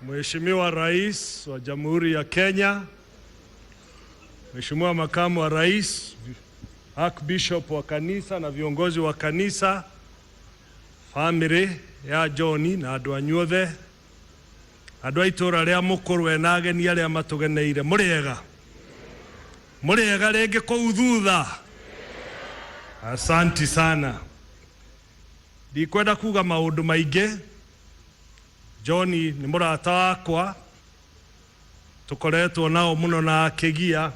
Mheshimiwa Rais wa Jamhuri ya Kenya, Mheshimiwa Makamu wa Rais, Archbishop wa kanisa na viongozi wa kanisa, family ya John na andũ anyu othe, andũ a itũra rĩa Mũkũrwe na ageni arĩa matũgeneire, mũrĩega? Mũrĩega rĩngĩ kũu thutha? Asanti sana. Ndikwenda kuga maũndũ maingĩ. John nĩ mũrata wakwa, tũkoretwo nao mũno na akĩgia,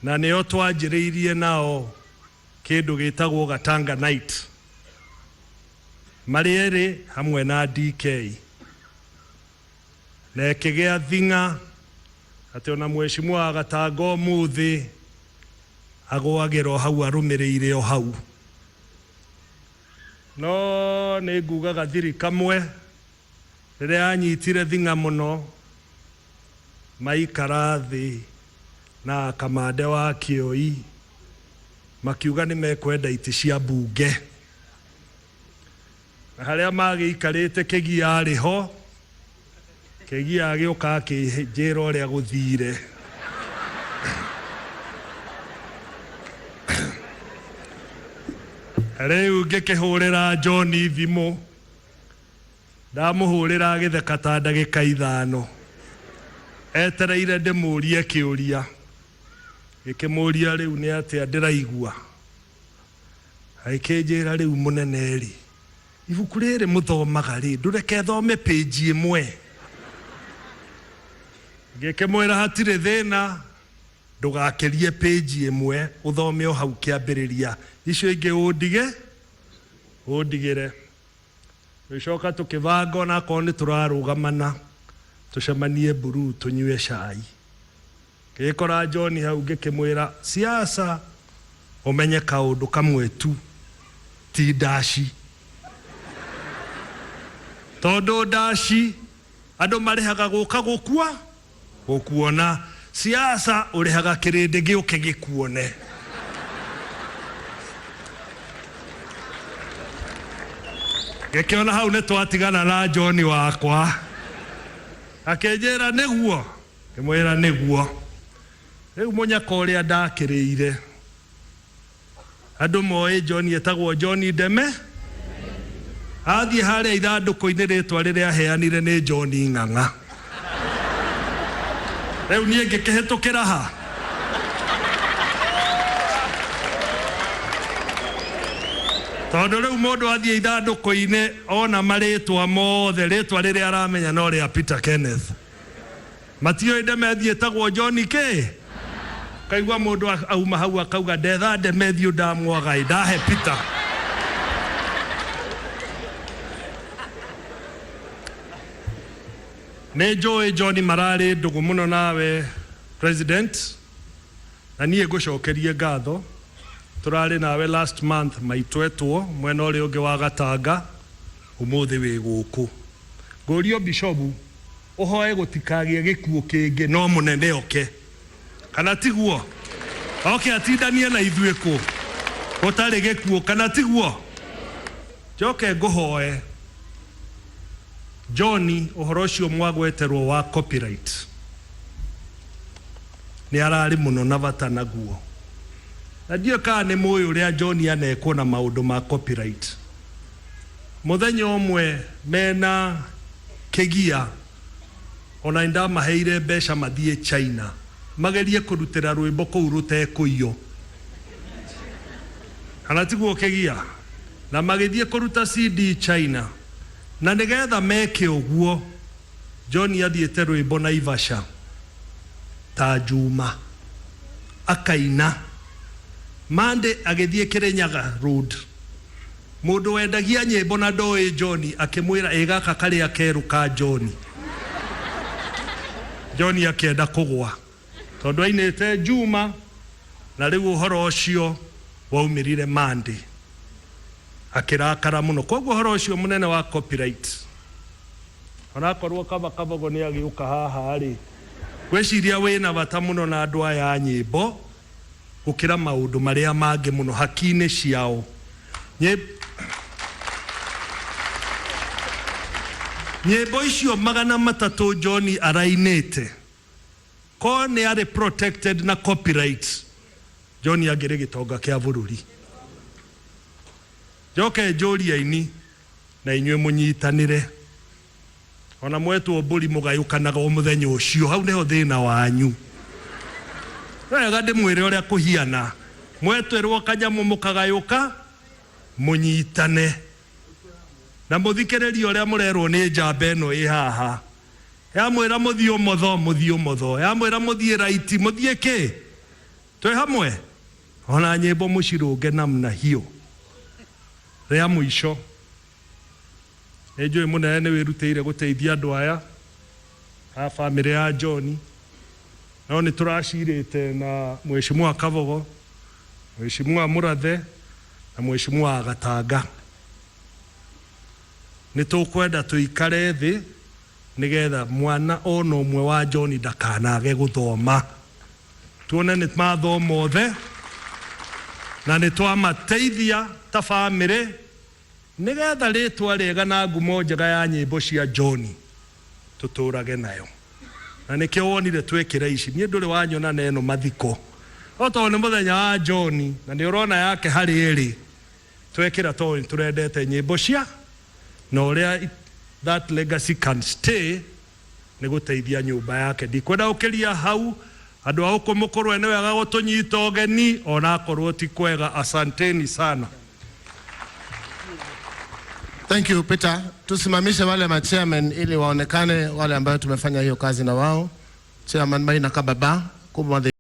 na nĩo twanjĩrĩirie nao kĩndũ gĩtagwo Gatanga Night, marĩ erĩ hamwe na DK, na ĩkĩgĩa thing'a atĩ ona mheshimiwa wa Gatanga ũmũthĩ agũagĩra o hau arũmĩrĩire o hau. No nĩ nguga gathiri kamwe, rĩrĩa anyitire thing'a mũno, maikara thĩ na kamande wa Kĩoi, makiuga nĩ mekwenda itĩ cia mbunge. Na harĩa magĩikarĩte Kĩgia arĩ ho, Kĩgia agĩũka akĩnjĩra ũrĩa gũthire. Rĩu ngĩkĩhũrĩra John thimũ, ndamũhũrĩra agĩtheka ta ndagĩka 5, etereire ndĩmũrie kĩũria. Ngĩkĩmũria rĩu nĩ atĩa ndĩraigua, agĩkĩnjĩra rĩu mũnene rĩ, ibuku rĩrĩ mũthomaga rĩ, ndũreke thome page ĩmwe. Ngĩkĩmwĩra hatirĩ thĩna, ndũgakĩrie page ĩmwe, ũthome o hau kĩambĩrĩria, icio ingĩ ũndige, ũndigĩre. Tũgĩcoka tũkĩbanga onakorwo nĩ tũrarũgamana, tũcemanie Mburuu tũnyue cai. Ngĩgĩkora John hau ngĩkĩmwĩra siasa ũmenye kaũndũ kamwe tu, ti ndaci. Tondũ ndaci andũ marĩhaga gũka gũkua, gũkuona. Siasa ũrĩhaga kĩrĩndĩ gĩũke gĩkuone. Ngĩkĩona hau nĩ twatigana na John wakwa. Akĩnjĩra nĩguo, ngĩmwĩra nĩguo. Rĩu mũnyaka ũrĩa ndakĩrĩire, andũ moĩ John etagwo John Ndeme, athiĩ harĩa ithandũkũ-inĩ rĩtwa rĩrĩa aheanire nĩ John Ng'ang'a. Rĩu niĩ ngĩkĩhĩtũkĩra ha? Tondũ rĩu mũndũ athiĩ ithandũkũ-inĩ ona marĩtwa mothe, rĩtwa rĩrĩa aramenya no rĩa Peter Kenneth. Matiũĩ Ndemethi ĩtagwo John kĩ? Kaigua mũndũ auma hau akauga ndetha Ndemethi ndamwaga ĩ, ndahe Peter. Nĩ njũĩ John mararĩ ndũgũ mũno nawe President, na niĩ ngũcokerie ngatho. Tũrarĩ nawe last month maitwetwo mwena ũrĩa ũngĩ wa Gatanga, ũmũthĩ wĩ gũkũ. Ngũrio Bishobu, ũhoe gũtikagĩe gĩkuũ kĩngĩ no mũnene oke, kana tiguo? Oke atindanie na ithuĩ kũ gũtarĩ gĩkuũ, kana tiguo? Njoke ngũhoe John, ũhoro ũcio mwagweterwo wa copyright nĩ ararĩ mũno na bata naguo, na ndiũĩ kana nĩ mũĩ ũrĩa John anekwo na maũndũ ma copyright. Mũthenya ũmwe mena Kĩgia, ona nĩ ndamaheire mbeca mathiĩ China magerie kũrutĩra rwĩmbo kũu rũtekũiywo, kana tiguo Kĩgia? Na magĩthiĩ kũruta CD China, na nĩgetha meke ũguo John athiĩte rwĩmbo Naivasha ta Juma akaina, Monday agĩthiĩ Kĩrĩnyaga Road, mũndũ wendagia nyĩmbo na ndoĩ John akĩmwĩra ĩ gaka karĩa kerũ ka John. John akĩenda kũgwa tondũ ainĩte Juma na rĩu ũhoro ũcio waumĩrire Monday, akĩrakara mũno. Koguo ũhoro ũcio mũnene wa copyright, onakorwo Kaba Kabogo nĩ agĩũka haha rĩ, ngwĩciria wĩna bata mũno na andũ aya a nyĩmbo gũkĩra maũndũ marĩa mangĩ mũno haki-inĩ ciao. Nyĩmbo icio 300 John arainĩte ko nĩ arĩ protected na copyright, John angĩrĩ gĩtonga kĩa bũrũri. Njoke njũrie aini na inyuĩ mũnyitanĩre, ona mwetwo mbũri mũgayũkanaga o mũthenya ũcio, hau nĩho thĩna wanyu. Wega ndĩmwĩre ũrĩa kũhiana, mwetwerwo kanyamũ mũkagayũka, mũnyitane na mũthikĩrĩrie ũrĩa mũrerwo nĩ njamba ĩno ĩ haha. Yamwĩra mũthiĩ ũmotho, mũthiĩ ũmotho, yamwĩra mũthiĩ right, mũthiĩ kĩ, twĩ hamwe. Ona nyĩmbo mũcirũnge namna hiyo. Rĩa mũico, nĩ njũĩ mũnene nĩ wĩrutĩire gũteithia andũ aya a bamĩrĩ ya John, no nĩ tũracirĩte na Mheshimiwa Kabogo, Mheshimiwa Mũrathe na Mheshimiwa Gatanga. Nĩ tũkwenda tũikare thĩ nĩgetha mwana ona ũmwe wa John ndakanage gũthoma, tuone nĩ mathoma othe na nĩ twamateithia ta bamĩrĩ, nĩgetha rĩtwa rĩega na ngumo njega ya nyĩmbo cia John tũtũrage nayo. Na nĩkĩo wonire twĩkĩra ici. Niĩ ndũrĩ wanyona na ĩno mathiko, no tondũ nĩ mũthenya wa John na nĩ ũrona yake harĩ ĩrĩ twekĩra, tondũ nĩ tũrendete nyĩmbo cia na ũrĩa that legacy can stay nĩ gũteithia nyũmba yake. Ndikwenda gũkĩria hau. Andũ a gũkũ mũkũrwe, nĩ wega gũtũnyita ũgeni ona akorwo ti kwega. Asanteni sana. Thank you, Peter. Tusimamishe wale ma-chairman ili waonekane wale ambayo tumefanya hiyo kazi na wao. Chairman Maina Kababa, kubwa.